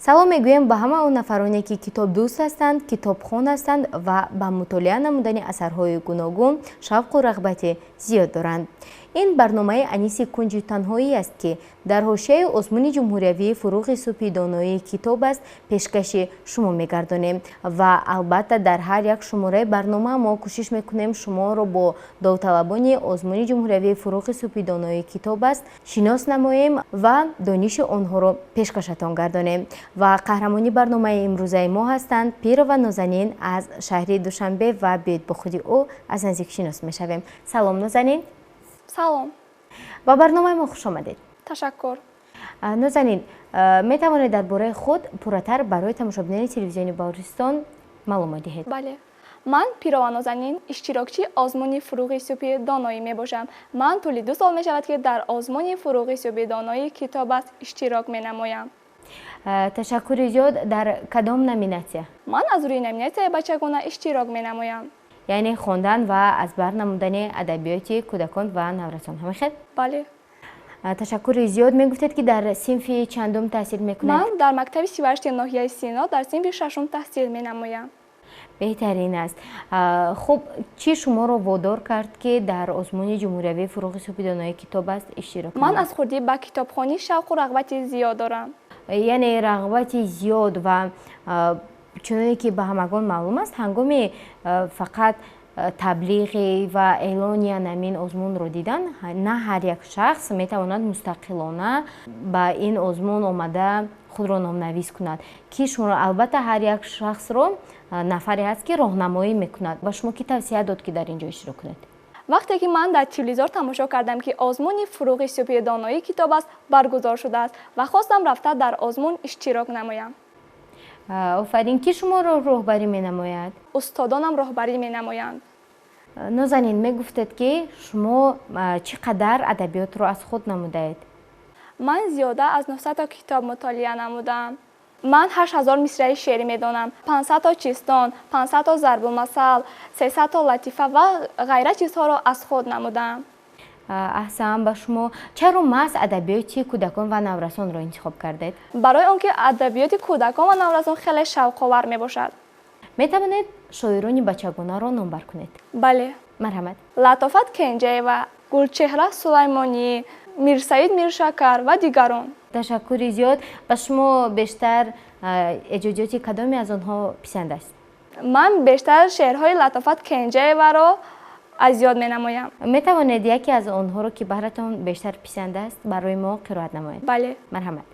Салом мегӯем ба ҳама он нафароне, ки китобдӯст ҳастанд, китобхон ҳастанд ва ба мутолиа намудани асарҳои гуногун шавқу рағбати зиёд доранд. Ин барномаи аниси кунҷи танҳоӣ аст, ки дар ҳошияи озмуни ҷумҳуриявии «Фуруғи субҳи доноии китоб аст» пешкаши шумо мегардонем. Ва албатта, дар ҳар як шумораи барнома мо кӯшиш мекунем шуморо бо довталабони озмуни ҷумҳуриявии «Фуруғи субҳи доноии китоб аст» шинос намоем ва дониши онҳоро пешкашатон гардонем. Ва қаҳрамони барномаи имрӯзаи мо ҳастанд Пирова Нозанин аз шаҳри Душанбе, ва биёед, бо худи ӯ аз наздик шинос мешавем. Салом, Нозанин. Салом. Ба барномаи мо хуш омадед. Ташаккур. Нозанин, метавонед дар бораи худ пурратар барои тамошобинони телевизиони Баҳористон маълумот диҳед? Бале, ман Пирова Нозанин, иштирокчии озмуни «Фуруғи субҳи доноӣ» мебошам. Ман тӯли 2 сол мешавад, ки дар озмуни «Фуруғи субҳи доноӣ китоб аст» иштирок менамоям. Ташаккури зиёд. Дар кадом номинатсия? Ман аз рӯи номинатсияи бачагона иштирок менамоям. Яъне хондан ва аз бар намудани адабиёти кӯдакон ва наврасон, ҳамин хел? Бале. Ташаккури зиёд. Мегуфтед, ки дар синфи чандум таҳсил мекунед? Ман дар мактаби 38-и ноҳияи Сино дар синфи шашум таҳсил менамоям. Беҳтарин аст. Хуб, чӣ шуморо водор кард, ки дар озмуни ҷумҳуриявии «Фуруғи субҳи донои китоб аст» иштирок? Ман аз хурдӣ ба китобхонӣ шавқу рағбати зиёд дорам. Яъне рағбати зиёд. Ва чуноне ки ба ҳамагон маълум аст, ҳангоми фақат таблиғи ва эълони ҳамин озмунро дидан, на ҳар як шахс метавонад мустақилона ба ин озмун омада худро номнавис кунад. Ки шуморо, албатта, ҳар як шахсро нафаре ҳаст, ки роҳнамоӣ мекунад. Ба шумо кӣ тавсия дод, ки дар ин ҷо иштирок кунед? Вақте ки ман дар телевизор тамошо кардам, ки озмуни «Фуруғи субҳи доноии китоб аст» баргузор шудааст, ва хостам рафта дар озмун иштирок намоям. Офарин. Кӣ шуморо роҳбарӣ менамояд? Устодонам роҳбарӣ менамоянд. Нозанин, мегуфтед, ки шумо чӣ қадар адабиётро аз худ намудаед? Ман зиёда аз 900 китоб мутолиа намудам. Ман 8000 мисраи шеърӣ медонам, 500 чистон, 500 зарбулмасал, 300 латифа ва ғайра чизҳоро аз худ намудам. Аҳсан ба шумо. Чаро маҳз адабиёти кӯдакон ва наврасонро интихоб кардед? Барои он ки адабиёти кӯдакон ва наврасон хеле шавқовар мебошад. Метавонед шоирони бачагонаро номбар кунед? Бале. Марҳамат. Латофат Кенҷаева, Гулчеҳра Сулаймонӣ, Мирсаид Миршакар ва дигарон. Ташаккури зиёд. Ба шумо бештар эҷодиёти кадоме аз онҳо писанд аст? Ман бештар шеърҳои Латофат Кенҷаеваро аз ёд менамоям. Метавонед яке аз онҳоро, ки баҳратон бештар писанд аст, барои мо қироат намоед? Бале. Марҳамат.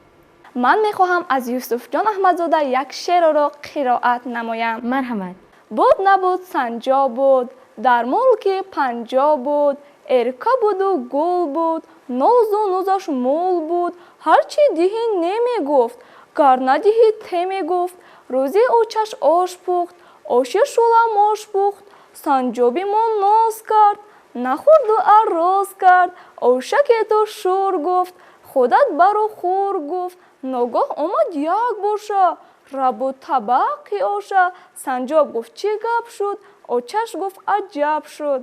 Ман мехоҳам аз Юсуфҷон Аҳмадзода як шеърро қироат намоям. Марҳамат. Буд, набуд, санҷоб буд, дар мулки Панҷоб буд, эрка буду гул буд, нозу нузаш мул буд. Ҳарчи диҳӣ, немегуфт, гар надиҳӣ, те мегуфт. Рӯзе очаш ош пухт, оши шӯла мош пухт. Санҷоби мо ноз кард, нахӯрду арроз кард. Ошаке ту шур гуфт, худат бару хӯр гуфт. Ногоҳ омад як боша, рабу табақи оша. Санҷоб гуфт: «Чӣ гап шуд?» Очаш гуфт: «Аҷаб шуд».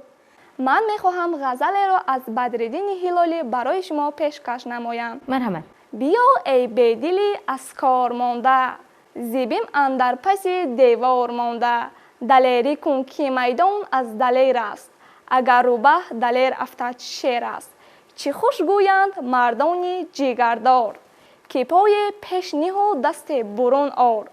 Ман мехоҳам ғазалеро аз Бадриддини Ҳилолӣ барои шумо пешкаш намоям. Марҳамат. Биё, эй бедили аз кор монда, зи бим андар паси девор монда. Далерӣ кун, ки майдон аз далер аст, агар рӯбаҳ далер афтад, шер аст. Чӣ хуш гӯянд мардони ҷигардор, ки пое пеш ниҳу дасте бурун ор.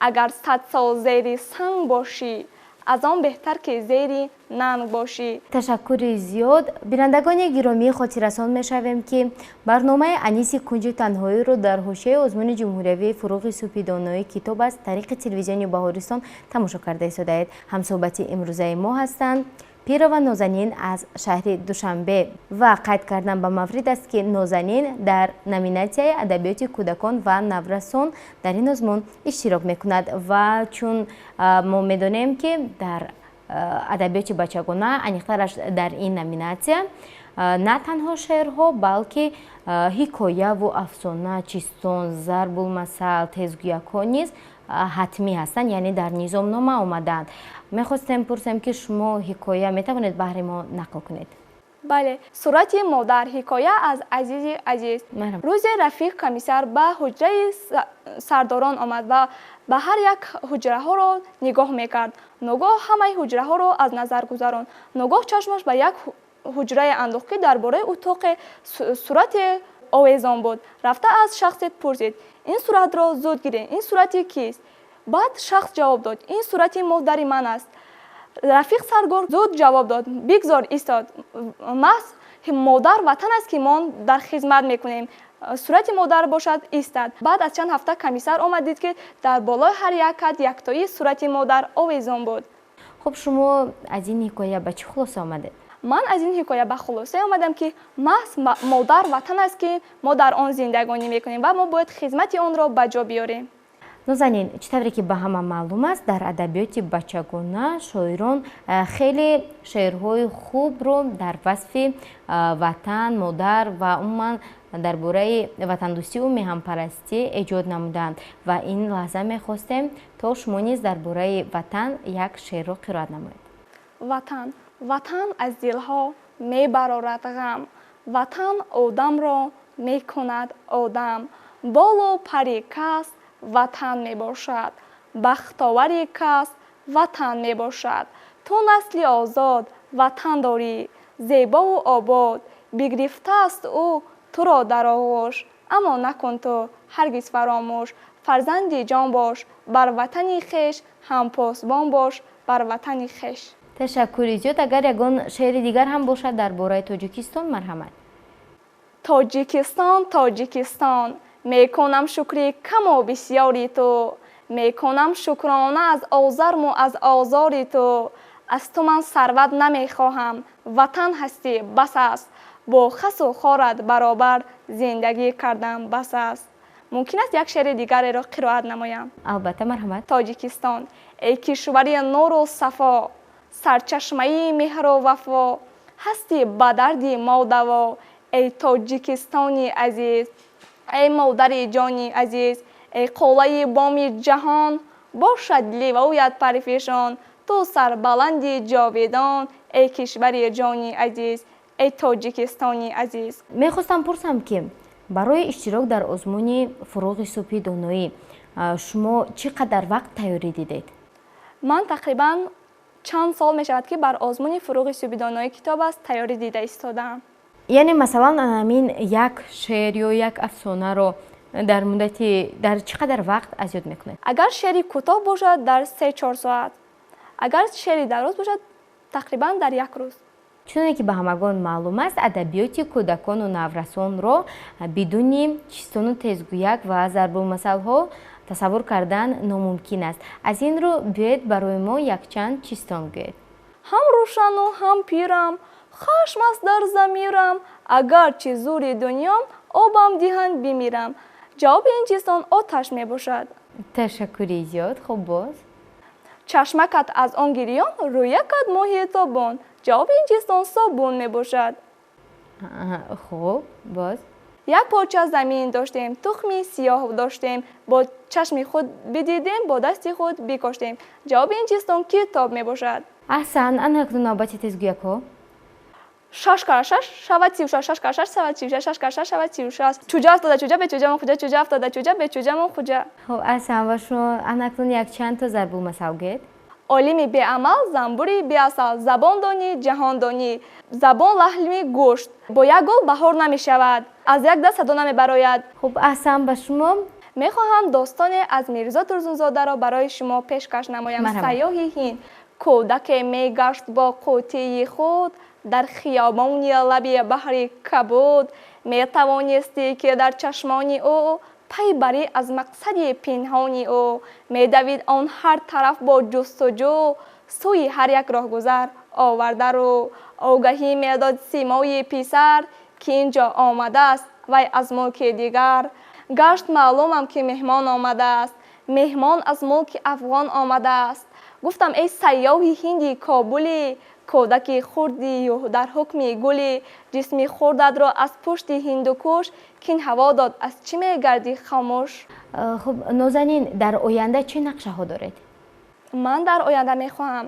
Агар 100 сол зери санг бошӣ, аз он беҳтар, ки зери нанг бошӣ. Ташаккури зиёд. Бинандагони гиромӣ, хотиррасон мешавем, ки барномаи аниси кунҷи танҳоиро дар ҳошияи озмуни ҷумҳуриявии «Фуруғи субҳи доноии китоб аст» тариқи телевизиони Баҳористон тамошо карда истодаед. Ҳамсӯҳбати имрӯзаи мо ҳастанд Пирова Нозанин аз шаҳри Душанбе. Ва қайд кардан ба маврид аст, ки Нозанин дар номинатсияи адабиёти кӯдакон ва наврасон дар ин озмун иштирок мекунад. Ва чун мо медонем, ки дар адабиёти бачагона, аниқтараш дар ин номинатсия, на танҳо шеърҳо, балки ҳикояву афсона, чистон, зарбулмасал, тезгӯякҳо низ ҳатмӣ ҳастанд, яъне дар низомнома омадаанд. Мехостем пурсем, ки шумо ҳикоя метавонед баҳри мо нақл кунед? Бале, сурати модар, ҳикоя аз Азизи Азиз. Рӯзе Рафиқ комиссар ба ҳуҷраи сардорон омад ва ба ҳар як ҳуҷраҳоро нигоҳ мекард. Ногоҳ ҳамаи ҳуҷраҳоро аз назар гузаронд. Ногоҳ чашмаш ба як ҳуҷрае андохт, ки дар бораи утоқе сурате овезон буд. Рафта аз шахсе пурсид: «Ин суратро зуд гиред, ин сурати кист?» Баъд шахс ҷавоб дод: «Ин сурати модари ман аст». Рафиқ сардор зуд ҷавоб дод: «Бигзор истод, маҳз модар ватан аст, ки мо дар хизмат мекунем, сурати модар бошад, истад». Баъд аз чанд ҳафта комиссар омад, дид, ки дар болои ҳар як кат яктои сурати модар овезон буд. Хуб, шумо аз ин ҳикоя ба чӣ хулоса омадед? Ман аз ин ҳикоя ба хулосае омадам, ки маҳз модар ватан аст, ки мо дар он зиндагонӣ мекунем ва мо бояд хизмати онро ба ҷо биёрем. Нозанин, чӣ тавре ки ба ҳама маълум аст, дар адабиёти бачагона шоирон хеле шеърҳои хубро дар васфи ватан, модар ва умуман дар бораи ватандӯстиву меҳанпарастӣ эҷод намуданд ва ин лаҳза мехостем, то шумо низ дар бораи ватан як шеърро қироат намоед. Ватан. Ватан аз дилҳо мебарорад ғам, ватан одамро мекунад одам. Болу пари кас ватан мебошад, бахтовари кас ватан мебошад. Ту насли озод ватан дорӣ, зебову обод. Бигирифтааст ӯ туро дар оғӯш, аммо накун ту ҳаргиз фаромӯш. Фарзанди ҷон бош бар ватани хеш, ҳампосбон бош бар ватани хеш. Ташаккури зиёд. Агар ягон шеъри дигар ҳам бошад дар бораи Тоҷикистон, марҳамат. Тоҷикистон, Тоҷикистон, мекунам шукри каму бисёри ту, мекунам шукрона аз озарму аз озори ту. Аз ту ман сарват намехоҳам, ватан ҳастӣ, бас аст. Бо хасу хорат баробар зиндагӣ кардам, бас аст. Мумкин аст як шеъри дигареро қироат намоям? Албатта, марҳамат. Тоҷикистон. Эй кишвари нуру сафо, сарчашмаи меҳру вафо, ҳастӣ ба дарди мо даво. Эй Тоҷикистони азиз, эй модари ҷони азиз, эй қуллаи боми ҷаҳон, бошад ливоят парфишон, ту сарбаланди ҷовидон. Эй кишвари ҷони азиз, эй Тоҷикистони азиз. Мехостам пурсам, ки барои иштирок дар озмуни «Фурӯғи субҳи доноӣ» шумо чӣ қадар вақт тайёрӣ дидед? Ман тақрибан чанд сол мешавад, ки бар озмуни «Фурӯғи субҳи доноӣ китоб аст» тайёрӣ дида истодаам. Яъне, масалан, ҳамин як шеър ё як афсонаро дар муддати дар чӣ қадар вақт аз ёд мекунед? Агар шеъри кӯтоҳ бошад, дар 3-4 соат, агар шеъри дароз бошад, тақрибан дар як рӯз. Чуноне ки ба ҳамагон маълум аст, адабиёти кӯдакону наврасонро бидуни чистону тезгӯяк ва зарбулмасалҳо тасаввур кардан номумкин аст. Аз ин рӯ, биёед, барои мо якчанд чистон гӯед. Ҳам рӯшану ҳам пирам, хашм аст дар замирам, агарчи зури дунём, обам диҳанд, бимирам. Ҷавоби ин чистон оташ мебошад. Ташаккури зиёд. Хуб, боз? Чашмакат аз он гирён, рӯякат моҳи тобон. Ҷавоби ин чистон собун мебошад. Хуб, боз? Як порча замин доштем, тухми сиёҳ доштем, бо чашми худ бидидем, бо дасти худ бикоштем. Ҷавоби ин чистон китоб мебошад. Аҳсан. Ана акнун навбати тезгӯякҳо. Шаш кара шаш шавад 36, шаш кара шаш шавад 36, шаш кара шаш шавад 36. Чӯҷа афтода чӯҷа, бечӯҷамон хуҷа, чӯҷа афтода чӯҷа, бечӯҷамон хуҷа. Хуб, аҳсан. Ва шумо ана акнун якчанд то зарбулмасал гӯед. Олими беамал занбури беасал. Забон донӣ, ҷаҳон донӣ. Забон лаҳми гӯшт. Бо як гул баҳор намешавад. Аз як даст садо намебарояд. Хуб, аҳсан ба шумо. Мехоҳам достоне аз Мирзо Турсунзодаро барои шумо пешкаш намоям. Сайёҳи Ҳинд. Кӯдаке мегашт бо қутии худ дар хиёбони лаби баҳри кабуд. Метавонистӣ, ки дар чашмони ӯ пай барӣ аз мақсади пинҳони ӯ. Медавид он ҳар тараф бо ҷустуҷӯ, сӯи ҳар як роҳгузар оварда рӯ. Огаҳӣ медод симои писар, ки ин ҷо омадааст вай аз мулки дигар. Гашт маълумам, ки меҳмон омадааст, меҳмон аз мулки афғон омадааст. Гуфтам: «Эй сайёҳи ҳинди Кобулӣ, кӯдаки хурдию дар ҳукми гулӣ, ҷисми хурдатро аз пушти Ҳиндукуш кин ҳаво дод, аз чӣ мегардӣ хомӯш?» Хуб, Нозанин, дар оянда чӣ нақшаҳо доред? Ман дар оянда мехоҳам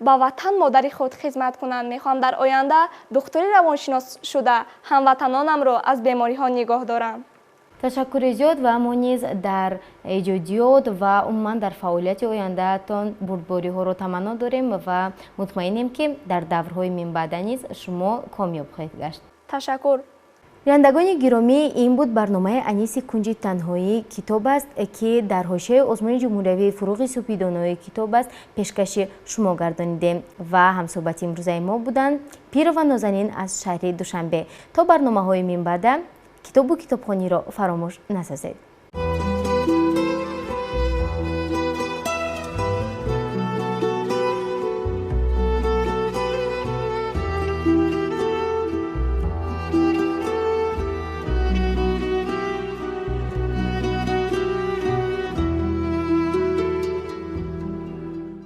Ба ватан модари худ хизмат кунам. Мехоҳам дар оянда духтури равоншинос шуда, ҳамватанонамро аз бемориҳо нигоҳ дорам. Ташаккури зиёд, ва мо низ дар эҷодиёт ва умуман дар фаъолияти ояндаатон бурдбориҳоро таманно дорем ва мутмаинем, ки дар даврҳои минбаъда низ шумо комёб хоҳед гашт. Ташаккур. Бинандагони гиромӣ, ин буд барномаи «Аниси кунҷи танҳоӣ китоб аст», ки дар ҳошияи озмуни ҷумҳуриявии «Фуруғи субҳи доноӣ китоб аст» пешкаши шумо гардонидем ва ҳамсӯҳбати имрӯзаи мо буданд Пирова Нозанин аз шаҳри Душанбе. То барномаҳои минбаъда китобу китобхониро фаромӯш насозед.